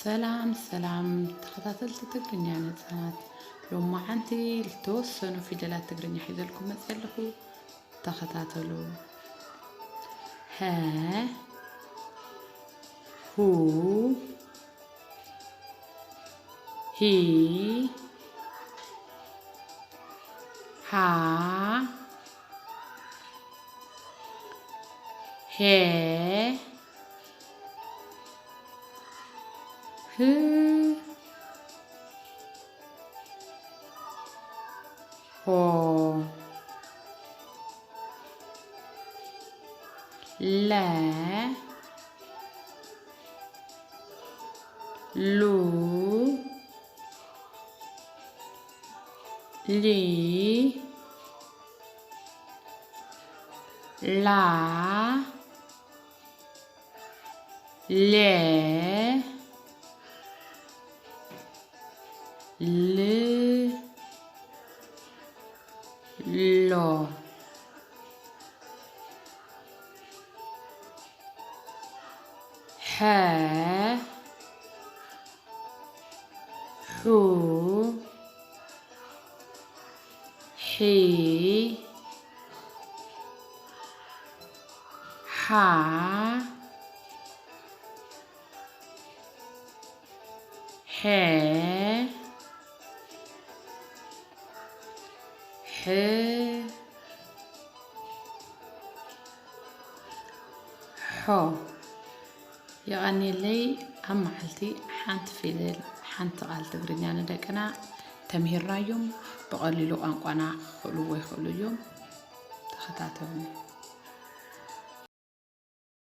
ሰላም ሰላም ተኸታተልቲ ትግርኛ ንህጻናት፣ ሎማዓንቲ ዝተወሰኑ ፊደላት ትግርኛ ሒዘልኩም መፅእ ኣለኹ። ተኸታተሉ። ሀ፣ ሁ፣ ሂ፣ ሃ፣ ሄ፣ ህ፣ ሆ፣ ለ፣ ሉ፣ ሊ፣ ላ፣ ሌ፣ ል፣ ሎ፣ ሐ፣ ሑ፣ ሒ፣ ሓ፣ ሐ፣ ሕ፣ ሖ። የቐንየለይ። ኣብ መዓልቲ ሓንቲ ፊደል፣ ሓንቲ ቃል ትግርኛ ንደቅና ተምሂርናዮም። ብቐሊሉ ቋንቋና ክኽእልዎ ይኽእሉ እዮም። ተኸታተሉኒ።